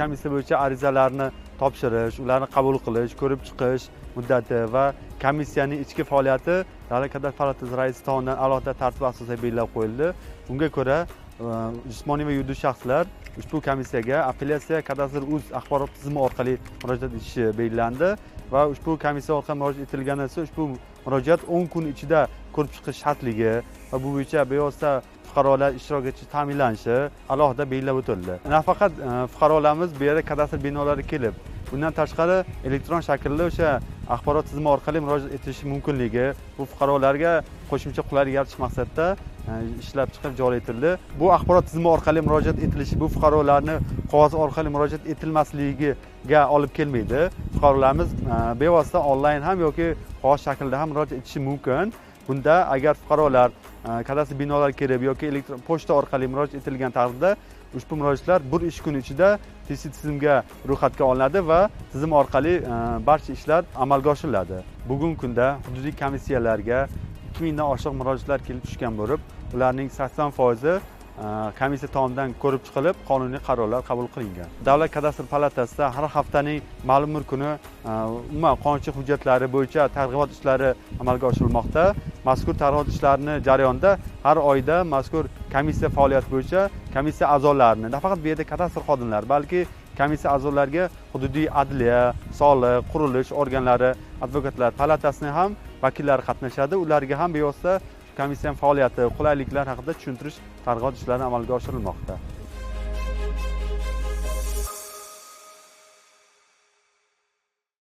komissiya bo'yicha arizalarni topshirish, ularni qabul qilish, ko'rib chiqish muddati va komissiyaning ichki faoliyati Davlat kadastr palatasi raisi tomonidan alohida tartib asosida belgilab qo'yildi. Bunga ko'ra jismoniy va yuridik shaxslar ushbu komissiyaga apellyatsiya kadastr uz axborot tizimi orqali murojaat etishi belgilandi va ushbu komissiya orqali murojaat etilgandan so'ng ushbu murojaat 10 kun ichida ko'rib chiqish shartligi va bu bo'yicha bevosita fuqarolar ishtirok etishi ta'minlanishi alohida belgilab o'tildi. Nafaqat fuqarolarimiz bu yerda kadastr binolariga kelib, bundan tashqari elektron shaklda o'sha axborot tizimi orqali murojaat etishi mumkinligi bu fuqarolarga qo'shimcha qulaylik yaratish maqsadida ishlab chiqib joriy etildi. Bu axborot tizimi orqali murojaat etilishi bu fuqarolarni qog'oz orqali murojaat etilmasligiga olib kelmaydi. Fuqarolarimiz bevosita onlayn ham yoki qog'oz shaklida ham murojaat etishi mumkin. Bunda agar fuqarolar kadastr binolariga kelib yoki elektron pochta orqali murojaat etilgan taqdirda ushbu murojaatlar bir ish kuni ichida tegishli tizimga ro'yxatga olinadi va tizim orqali barcha ishlar amalga oshiriladi. Bugungi kunda hududiy komissiyalarga 2000 dan oshiq murojaatlar kelib tushgan bo'lib, ularning 80% komissiya tomonidan ko'rib chiqilib, qonuniy qarorlar qabul qilingan. Davlat kadastr palatasida har haftaning ma'lum bir kuni umuman qonunchilik hujjatlari bo'yicha targ'ibot ishlari amalga oshirilmoqda. Mazkur targ'ibot ishlarini jarayonida har oyda mazkur komissiya faoliyati bo'yicha komissiya a'zolarini, nafaqat bu yerda kadastr xodimlari, balki komissiya a'zolariga hududiy adliya, soliq, qurilish organlari, advokatlar palatasining ham vakillari qatnashadi. Ularga ham bevosita komissiyaning faoliyati, qulayliklar haqida tushuntirish, targ'ibot ishlari amalga oshirilmoqda.